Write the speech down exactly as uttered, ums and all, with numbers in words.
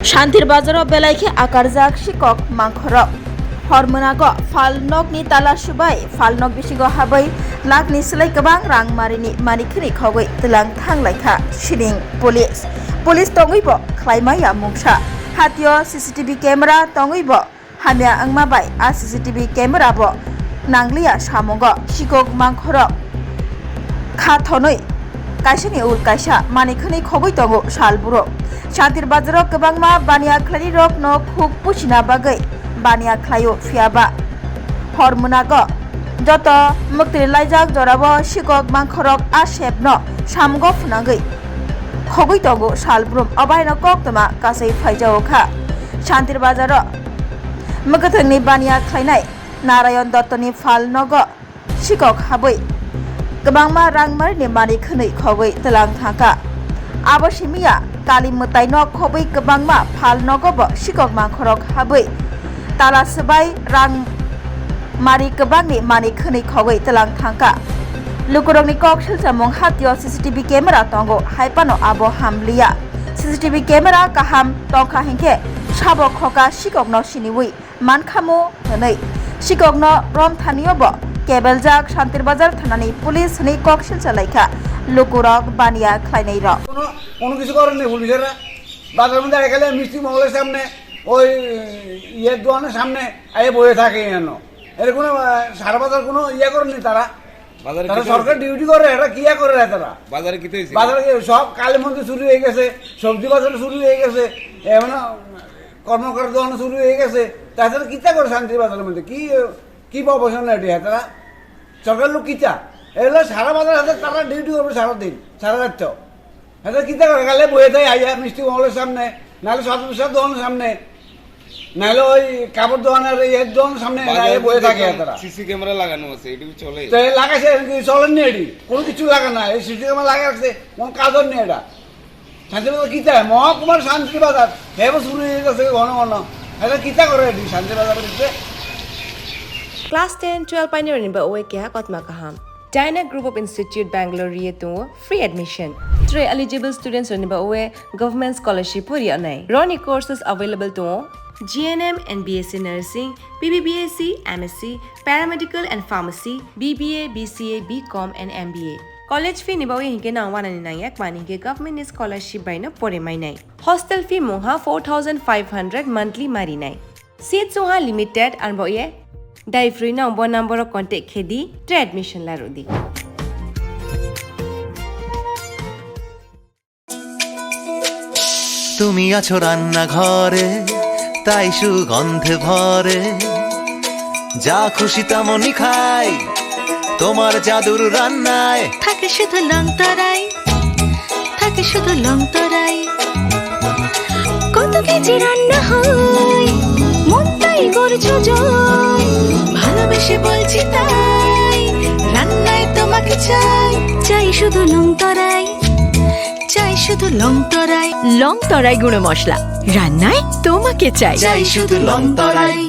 Shantir Bazaro belai khe akarjak sikok mangkhorok. Hor mwnago phalnokni tala subai phalnok bisingo habwi lakni slai kwbang rang marini mani khwnwi khogwi twlang thang lai kha sining police. Police tongwi bo khlai maya mungsa. Hatio C C T V camera tongwi bo hamya wngma bai a C C T V camera bo nangliya samungo. Sikok mangkhorok kha thonwi kaisani ul kaisa mani khwnwi khogwi tongo sal buro. Shantir Bazaro kwbangma baniya khlairokno khuk pusina bagwi baniya khlaio, phiya ba hor mwnago joto mwktwi laijak jorao sikok mangkhorok a sepno samungo phwnangwi khogwi tongo sal brum. Obaino koktwma kasai phaijao kha. Shantir Bazaro mwkhwthwngni baniya khlainai Narayon Dottoni phalnogo sikok habwi kwbangma rangmarini mani khwnwi khogwi twlang thangkha. Abo simiya kali mwtaino khobwi kwbangma phalnogobo sikok mangkhorok habwi tala swbai rang mari kwbangni mani khwnwi khogwi twlang thangkha. Lukurokni kok silchamung hatio C C T V camera tongo, hai phano abo hamliya. C C T V camera kaham tongkha hinkhe sabo khoka sikokno siniwi mankhamu hwnwi sikokno romthanio bo kebeljak Shantir Bazar thanani police hwnwi kok silcha laikha lukurok baniya khlainairok. কোনো কোনো কিছু করেননি পুলিশেরা। বাজারের মধ্যে এখানে মিষ্টি মহলের সামনে, ওই ইয়ের দোকানের সামনে আইয়ে বসে থাকে এখানে। এর কোনো আহ, সারা বাজার কোনো ইয়ে করেননি তারা। বাজারে তারা কিছু সরকার হয়েছে? ডিউটি করে, এরা কি ইয়ে করে তারা? বাজারে কি হয়েছে? বাজারে কি সব কালী মন্দির চুরি হয়ে গেছে, সবজি বাজারে চুরি হয়ে গেছে, এমন কর্মকার দোকান চুরি হয়ে গেছে। তাছাড়া কিতা করে শান্তি বাজারের মধ্যে কি কি প্রফেশন এটি? তারা সরকার লোক কিতা? এগুলো সারা বাজার হাতে তারা ডিউটি করবে সারা দিন, সারা রাত। এটা কিতা করে? কালে বইয়ে দেয় আইয়া মিষ্টি মহলের সামনে, নাহলে সব সব দোকানের সামনে, নাহলে ওই কাপড় দোকানের এই এক দোকানের সামনে বাজারে আইয়া বইয়ে থাকে তারা। সিসি ক্যামেরা লাগানো আছে, এটা কি চলে? তো এই লাগাইছে, এর কি চলেননি এটি? কোনো কিছু লাগা না, এই সিসি ক্যামেরা লাগা রাখছে, কোনো কাজের নেই এটা। শান্তিবাজার কিতা? মহকুমার শান্তিবাজার, হেবো শুরু হয়ে গেছে ঘন ঘন। এটা কিতা করে এটি শান্তিবাজারের ভিতরে? Class ten, twelve painirokni ba oe keha kotma kaham. Dyna Group of Institute Bangalore ri tongo free admission. Three eligible students rokni ba oe government scholarship pori anai. Roni courses available tongo G N M and B S C Nursing, B B B S C, M S C, Paramedical and Pharmacy, B B A, B C A, B Com and M B A. College fee ni ba oe hinkhe nang wanani nangya kmani hinkhe government ni scholarship bai no pore mainai. Hostel fee mungha four thousand five hundred monthly marinai. Seat sungha limited, arbo ye dai free no bo number o contact khedi, tre admission larudi. তুমি আছো রান্নাঘরে, তাই সুগন্ধে ভরে। যা খুশি তেমনই খাই, তোমার জাদুর রান্নায়। থাকে শুধু লং তরাই, থাকে শুধু লং তরাই। কত কেজি রান্না হয়, মনটাই করছো জয়। ভালোবেসে বলছি তাই, রান্নায় তোমাকে চাই। চাই শুধু লং তরাই, চাই শুধু লং তরাই। লং তরাই গুঁড়ো মশলা, রান্নায় তোমাকে চাই। চাই শুধু লং তরাই।